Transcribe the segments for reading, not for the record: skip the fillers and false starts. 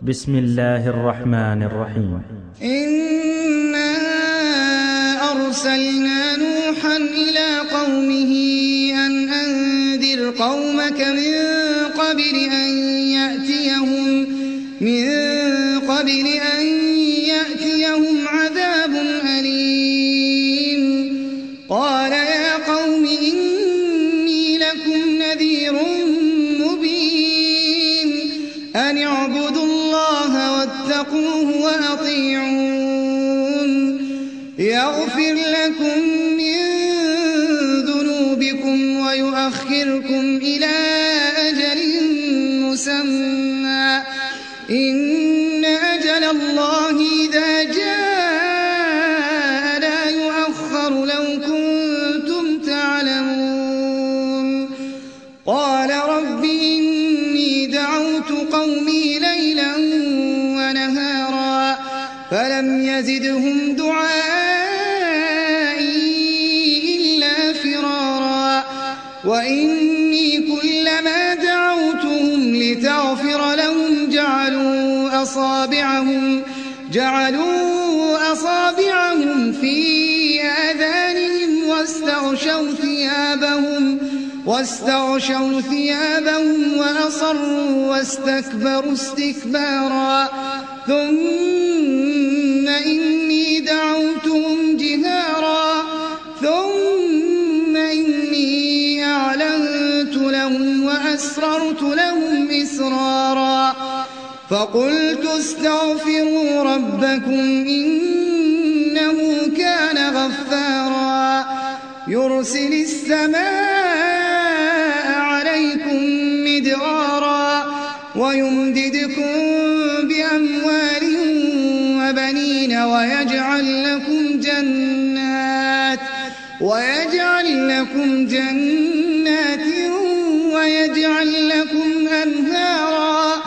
بسم الله الرحمن الرحيم. إنا أرسلنا نوحا إلى قومه أن أنذر قومك من قبل أن يأتيهم عذاب أليم. قال يا قوم إني لكم نذير مبين أن اعبدوا الله واتقوه وأطيعون يغفر لكم من ذنوبكم ويؤخركم إلى أجل مسمى إن أجل الله إذا جاء لا يؤخر لو كنتم تعلمون. قال رب إني دعوت قومي ليلا ونهارا فلم يزدهم دعائي إلا فرارا وإني كلما دعوتهم لتغفر لهم جعلوا أصابعهم في آذانهم واستغشوا ثيابهم وأصروا واستكبروا استكبارا ثم إني دعوتهم جهارا ثم إني أعلنت لهم وأسررت لهم إسرارا فقلت استغفروا ربكم إنه كان غفارا يرسل السماء عليكم مدرارا ويمددكم بأموال وبنين ويجعل لكم جنات ويجعل لكم أنهارا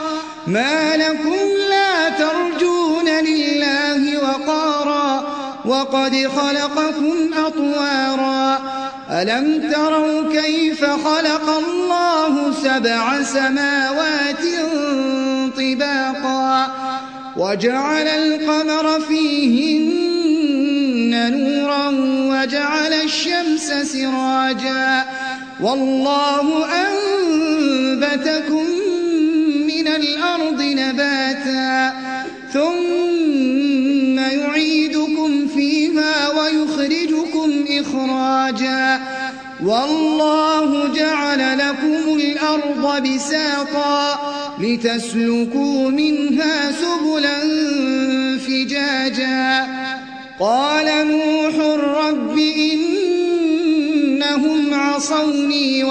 ما لكم لا ترجون لله وقارا وقد خلقكم أطوارا ألم تروا كيف خلق الله 7 سماوات طباقا وجعل القمر فيهن نورا وجعل الشمس سراجا والله أنبتكم من الأرض نباتا ثم يعيدكم فيها ويخرجكم إخراجا والله جعل لكم الأرض بساطا لتسلكوا منها سبلا فجاجا قال نوح رب إنهم عصوني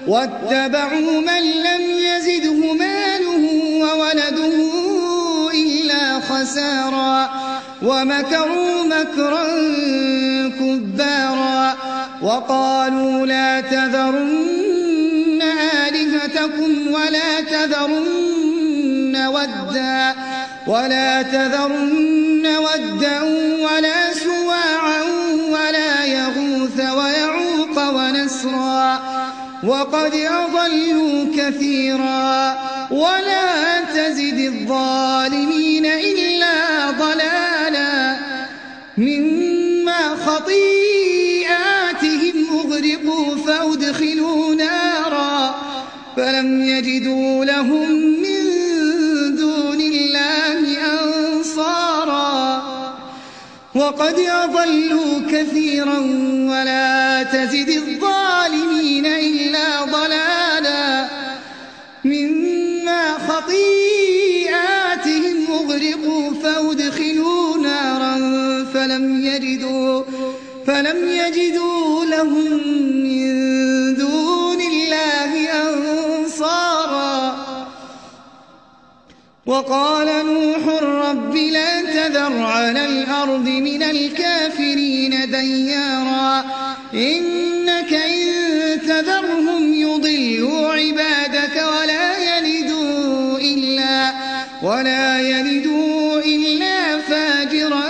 واتبعوا من لم يزده ماله وولده إلا خسارا ومكروا مكرا كبارا وقالوا لا تذرن آلهتكم ولا تذرن ودا ولا سواعا ولا يغوث ويعوق ونسرا وقد أضلوا كثيرا ولا تزد الظالمين إلا ضلالا مما خطيئاتهم أغرقوا فأدخلوا نارا فلم يجدوا لهم من دون الله أنصارا وقد أضلوا كثيرا ولا تزد الظالمين إلا ضلالا مما خطيئاتهم أغرقوا فأدخلوا نارا فلم يجدوا لهم من دون الله أنصارا وقال نوح رب لا تذر على الأرض من الكافرين ديارا إنك إن تذرهم يضلوا عبادك ولا يلدوا إلا فاجرا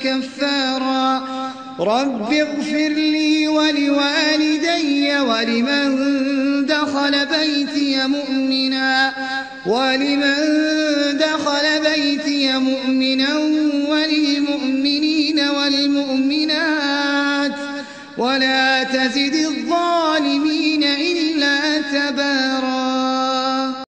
كفارا رب اغفر لي ولوالدي ولمن دخل بيتي مؤمنا ولمن دخل بيتي مؤمنا وللمؤمنين والمؤمنات ولا تزد الظالمين